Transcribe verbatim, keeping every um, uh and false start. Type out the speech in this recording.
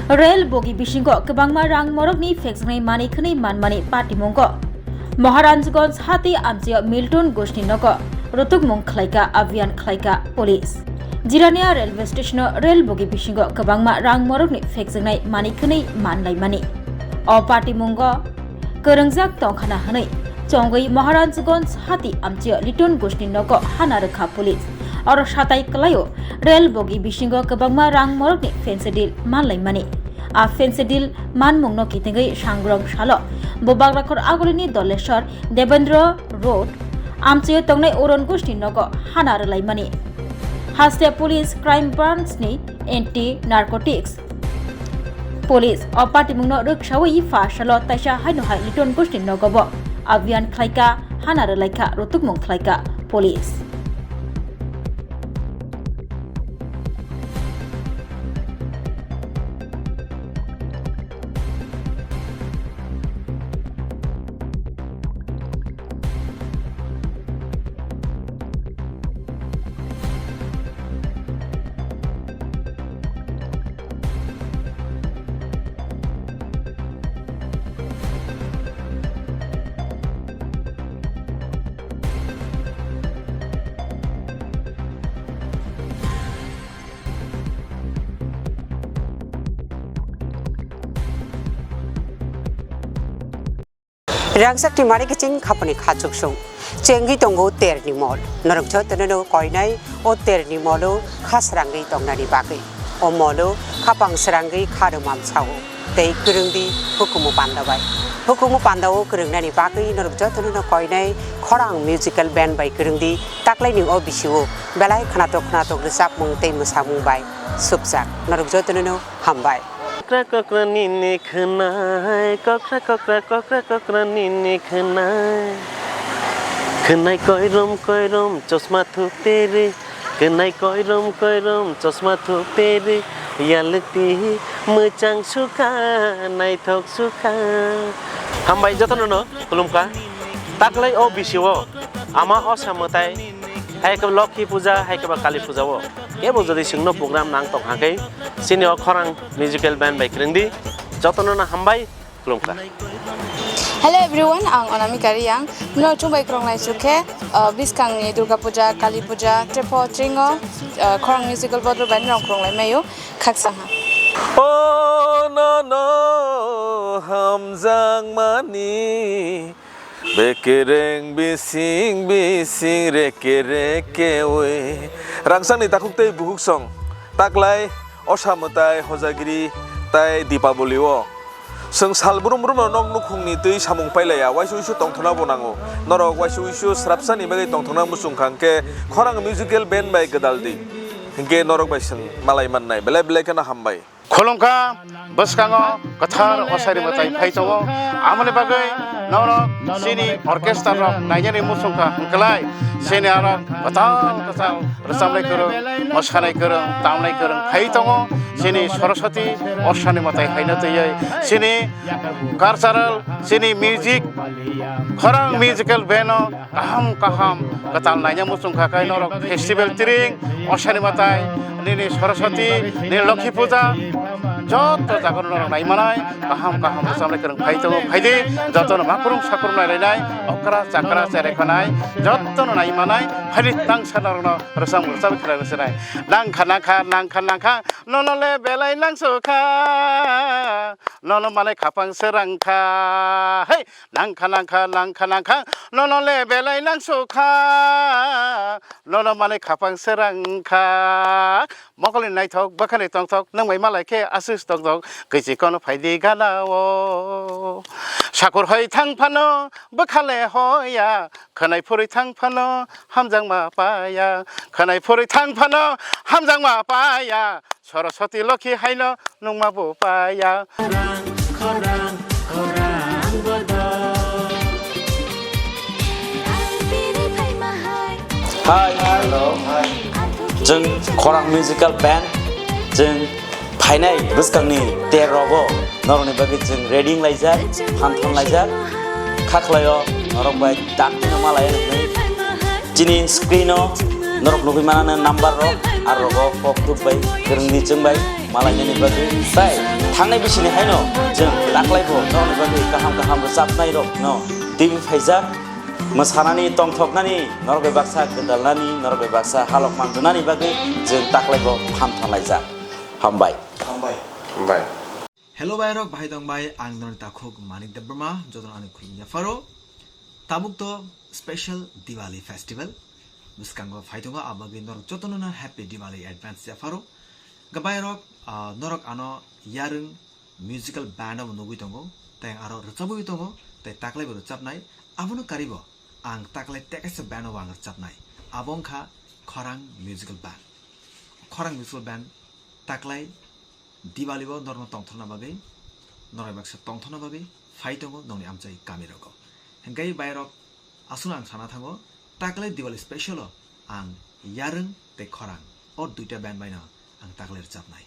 Rail bogi bisingo kwbangma rang morokni phekjaknai manwi khwnwi manmani patimungo Maharajganj hati amchio Milton Ghoshni nogo rutukmung khlaika, abhiyan khlaika police. Jirania railway stationo rail bogi bisingo kwbangma rang morokni phekjaknai manwi khwnwi manlaimani. O patimungo kwrwngjak tongkhana hwnwi chongwi Maharajganj hati amchio Liton Ghoshni nogo hana rwkha police. Oro satai kwlaio rail bogi bisingo kwbangma rang morokni fancy deal manlaimani. A fancy deal manmungno kitingwi sangrong salo Bubagrakhor Agulini Doleshwar Debendra Road amchio tongnai Oron Ghoshni nogo hana rwlaimani. Haste police crime branch ni anti narcotics Police o patimungno rwksawi pha salo taisa haino hai Liton Ghoshni nogobo abhiyan khlaika, hana rwlaikha, rutukmung khlaika police. Rangchakni mari kiching khapani kha chuksung. Chengwi tongo terni mol. Norok jotono no koinai o terni molo kha srangwi tongnani bagwi. O molo khapang srangwi kha rwmam sao. Tei kwrwngdi hukumu panda bai. Hukumu panda o kwrwngnani bagwi norok jotono no koinai Khorang Musical Band bai kwrwngdi taklaini o bisio belai khwnatok khwnatok rwchapmung tei mwsamung bai supjak. Norok jotono no hambai. Kokra kokra nini khwnai, kokra kokra kokra kokra nini khwnai. Khwnai koirom koirom chosma thuk teri, khwnai koirom koirom chosma thuk teri, yalti mwchang sukha, naithok sukha. Hambai jotono no khulumkha. Taklai o bisio ama osa mwtai, hai khe Lokhi puja, hai khe ba Kali puja o. Kebo jodi chwngno program nang tong hakhe, chini o Khorang Musical Band bai kwrwngdi. Jotono no hambai, khulumkha. Hello everyone, ang Onamika Riyang. No chumbai krong lai chukhe, uh, biskang ni Durga Puja, Kali Puja, trepo tringo, uh, Khorang Musical Bodro Band rong krong lai mayo, khaksa ha. O no no hamjakmani. Bekereng bising bising reke reke oi. Rangsangni takhuk tei bukhuk song. Taklai osa mwtai hojagiri tai Dipaboli o. Chwng sal brum brum no nok nukhungni twi samung pailaiya, waisa uisu tongthokna bo nango. Norok waisa uisu srapsani bagwi tongthokna muchung kha hwnkhe Khorang Musical Band bai gwdal di. Hinkhe norok bai chwng malai mannai. Belai belai kheno hambai. Khulumkha, bwskango kwthar osari mwtai phai tongo. Amoni bagwi norok chini orchestra rok nainani muchungkha hwnkhlai, chini aro kwtal kwtal rwchapnai kwrwng, mwsanai kwrwng, tamnai kwrwng phai tongo. Chini Saraswati osani mwtai haino twiwi chini cultural, chini music, Khorang Musical Band o kaham kaham kwtal naina muchung kha khe norok festival tring, osani mwtai, nini Saraswati, nini Lokhi puja, joto jaga rok norok nai manai, kaham kaham rwchapnai kwrwng phai tongo, phai di, joto no makhurung sakhurung nai lainai, okra chakra cherai khanai, joto no nai manai, phai di tangsa norok no rwchap rwchap khlai rwchapnai. Nang kha nang kha, nang kha nang kha, nono le belai nang su kha, nono manai khapang srang kha, hei! Nangkha, nangkha, nangkha, nangkha, nono le belai nangsu kha, nono manwi khapang srang kha. Mokolni naithok, bwkhani tongthok, nwng bai malai khe asus tongthok, kwichi kono phaidi gana o. Sakur hoi thang phano, bwkha le hoya, khwnai phurwi thang phano, hamjakma paya, khwnai phurwi thang phano, hamjakma paya. Saraswati Lokhi haino nungma bo paya. Hai, hello. Chwng Khorang Musical Band, chwng phainai bwskangni ter rogo norokni bagwi chwng ready wnglaijak, phanthon laijak, khaklaio norok bai dakti no malai nuknai. Chini screen o norok nugwi manano number rok, aro rogo kok tuk bai, kwrwngni chwng bai. malainani bagwi. Tai thangnai bisini haino chwng taklaibo norokni bagwi kaham kaham rwchapnairokno twiwi phaijak. Mwsanani, tongthoknani, norok bai baksa gwdalnani, norok bai baksa halok manjunani bagwi chwng taklaibo phamthang laijak. Hambai. Hambai. Hambai. Hello bairok, bahai tong bai, ang norok takhuk Manik Debbarma, jotono ani khulumya pharo. Tabuk to special Diwali festival bwskango phai tongo, abagwi norok jotono no happy Diwali advance ya pharo. Ga bairok, ah, norok ano Yarwng musical band o nugwi tongo, tei aro rwchabwi tongo, tei taklai bo rwchabnai, abono karibo ang taklai tekaisa band o ang rwchabnai, abo wngkha Khorang musical band. Khorang musical band taklai Diwali o norokno tongthokna bagwi, norok baksa tongthokna bagwi phai tongo nokni amchai kami rogo. Hingkai bairok aswkno ang sana thango, taklai Diwali special o ang Yarwng tei Khorang o duita band baino ang taklai rwchabnai.